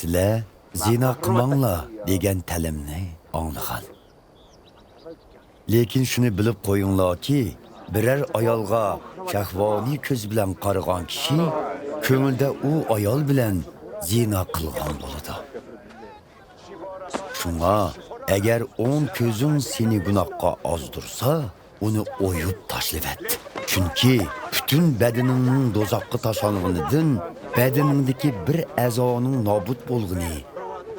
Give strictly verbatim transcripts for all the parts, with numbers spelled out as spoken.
سىلەر زىنا قىلماڭلار دېگەن تەلىمنى ئاڭلىغان. لېكىن شۇنى بىلىپ قويۇڭلاركى، بىرەر ئايالغا شەھۋانىي كۆز بىلەن قارىغان كىشى كۆڭلىدە ئۇ ئايال بىلەن زىنا قىلغان بولىدۇ. شۇڭا، ئەگەر ئوڭ كۆزۈڭ سېنى گۇناھقا ئازدۇرسا، ئۇنى ئويۇپ تاشلىۋەت. چۈنكى پۈتۈن بەدىنىڭنىڭ دوزاخقا تاشلانغىنىدىن بەدىنىڭدىكى بىر ئەزانىڭ نابۇت بولغىنى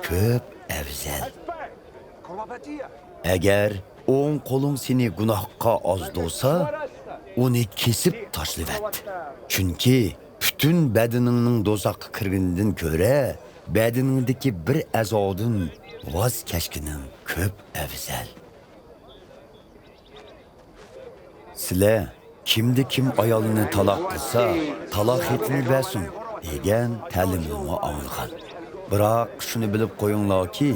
كۆپ ئەۋزەل. ئەگەر ئوڭ قولۇڭ سېنى گۇناھقا ئازدۇرسا، ئۇنى كېسىپ تاشلىۋەت. چۈنكى پۈتۈن بەدىنىڭنىڭ دوزاخقا كىرگىنىدىن كۆرە، بەدىنىڭدىكى بىر ئەزادىن ۋاز كەچكىنىڭ كۆپ ئەۋزەل. سىلەر، كىمدە كىم ئايالىنى تالاق قىلسا، تالاق خېتىنى بەرسۇن، دېگەن تەلىمنىمۇ ئاڭلىغان. بىراق، شۇنى بىلىپ قويۇڭلاركى،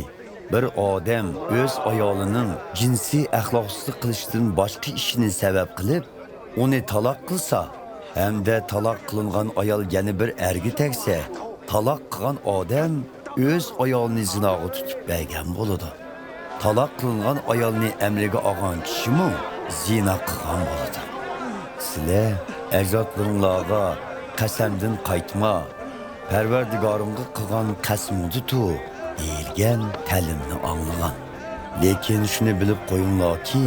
بىر ئادەم ئۆز ئايالىنىڭ جىنسىي ئەخلاقسىزلىق قىلىشىدىن باشقا ئىشىنى سەۋەب قىلىپ، ئۇنى تالاق قىلسا ھەمدە تالاق قىلىنغان ئايال يەنە بىر ئەرگە تەگسە، تالاق قىلغان ئادەم ئۆز ئايالىنى زىناغا تۇتۇپ بەرگەن بولىدۇ. تالاق قىلىنغان ئايالنى ئەمرىگە ئالغان كىشىمۇ زىنا قىلغان بولىدۇ. سىلەر ئەجدادلىرىڭلارغا قەسەمدىن قايتما، پەرۋەردىگارىڭغا قىلغان قەسىمىڭدە تۇر، دېيىلگەن تەلىمنى ئاڭلىغان. لېكىن شۇنى بىلىپ قويۇڭلاركى،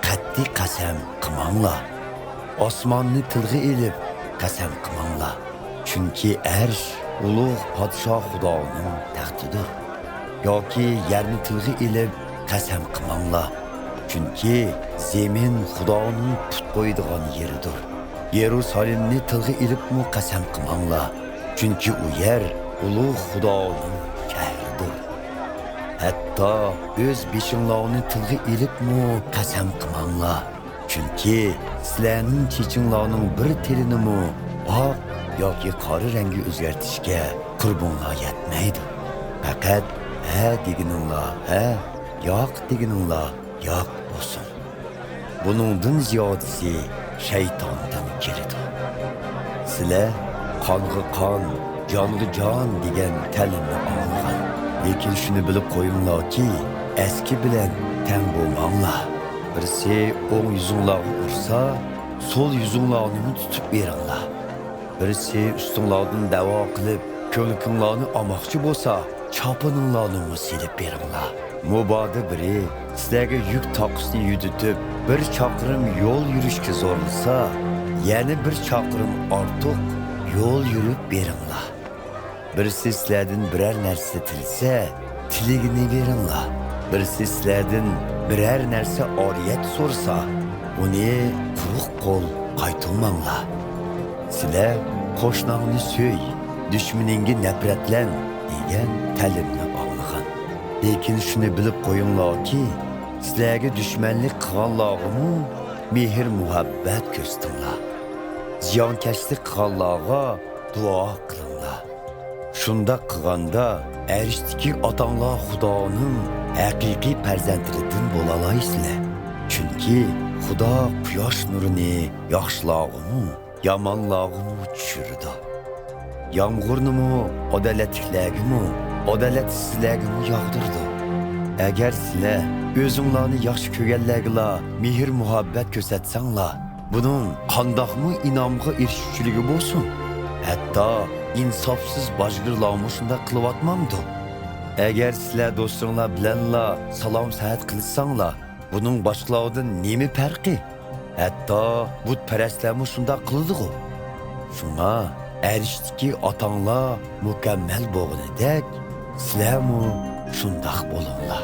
قەتئىي قەسەم قىلماڭلار. ئاسماننى تىلغا ئېلىپ قەسەم قىلماڭلار. چۈنكى ئەرش ئۇلۇغ پادىشاھ خۇدانىڭ تەختىدۇر. ياكى يەرنى تىلغا ئېلىپ قەسەم قىلماڭلار. چۈنكى زېمىن خۇدانىڭ پۇت قويىدىغان يېرىدۇر. يېرۇسالېمنى تىلغا ئېلىپمۇ قەسەم قىلماڭلار. چۈنكى ئۇ يەر ئۇلۇغ خۇدانىڭ شەھىرىدۇر. ھەتتا ئۆز بېشىڭلارنى تىلغا ئېلىپمۇ قەسەم قىلماڭلار. چۈنكى سىلەرنىڭ چېچىڭلارنىڭ بىر تېلىنىمۇ ئاق ياكى قارا رەڭگە ئۆزگەرتىشكە قۇربۇڭلار يەتمەيدۇ. پەقەت ھە دېگىنىڭلار ھە، ياق دېگىنىڭلار ياق بولسۇن. بۇنىڭدىن زىيادىسى شەيتاندىن كېلىدۇ. سىلەر قانغا قان، جانغا جان دېگەن تەلىمنى ئاڭلىغان. لېكىن شۇنى بىلىپ قويۇڭلاركى، ئەسكى بىلەن تەڭ بولماڭلار. بىرسى ئوڭ يۈزۈڭلارغا ئۇرسا، سول يۈزۈڭلارنىمۇ تۇتۇپ بېرىڭلار. بىرسى ئۈستۈڭلاردىن دەۋا قىلىپ، كۆڭلىكىڭلارنى ئالماقچى بولسا، چاپىنىڭلارنىمۇ سېلىپ بېرىڭلار. مۇبادا بىرى سىلەرگە يۈك تاقىسىنى يۈدۈتۈپ، بىر چاقىرىم يول يۈرۈشكە زورلىسا، يەنە بىر چاقىرىم ئارتۇق يول يۈرۈپ بېرىڭلار. بىرسى سىلەردىن بىرەر نەرسە تىلىسە، تىلىگىنى بېرىڭلار. بىرسى سىلەردىن بىرەر نەرسە ئارىيەت سورىسا، ئۇنى قۇرۇق قول قايتۇرماڭلار. سىلەر «قوشناڭنى سۆي، دۈشمىنىڭگە نەپرەتلەن» دېگەن تەلىمنى ئاڭلىغان. لېكىن شۇنى بىلىپ قويۇڭلاركى، سىلەرگە دۈشمەنلىك قىلغانلارغىمۇ مېھىر-مۇھەببەت كۆرسىتىڭلار. زىيانكەشلىك قىلغانلارغا دۇئا قىلىڭلار. شۇنداق قىلغاندا، ئەرشتىكى ئاتاڭلار خۇدانىڭ ھەقىقىي پەرزەنتلىرىدىن بولالايسىلەر. چۈنكى خۇدا قۇياش نۇرىنى ياخشىلارغىمۇ، يامانلارغىمۇ چۈشۈرىدۇ. يامغۇرنىمۇ ئادالەتلىكلەرگىمۇ، ئادالەتسىزلەرگىمۇ ياغدۇرىدۇ. ئەگەر سىلەر ئۆزۈڭلارنى ياخشى كۆرگەنلەرگىلا مېھىر-مۇھەببەت كۆرسەتسەڭلار، بۇنىڭ قانداقمۇ ئىنئامغا ئېرىشىشچىلىكى بولسۇن؟ ھەتتا ئىنساپسىز باجگىرلارمۇ شۇنداق قىلىۋاتمامدۇ؟ ئەگەر سىلەر دوستۇڭلار بىلەنلا سالام-سەھەت قىلىشساڭلار، بۇنىڭ باشقىلاردىن نېمە پەرقى؟ ھەتتا بۇتپەرەسلەرمۇ شۇنداق قىلىدىغۇ. شۇڭا ئەرشتىكى ئاتاڭلار مۇكەممەل بولغىنىدەك، سىلەرمۇ شۇنداق بولۇڭلار.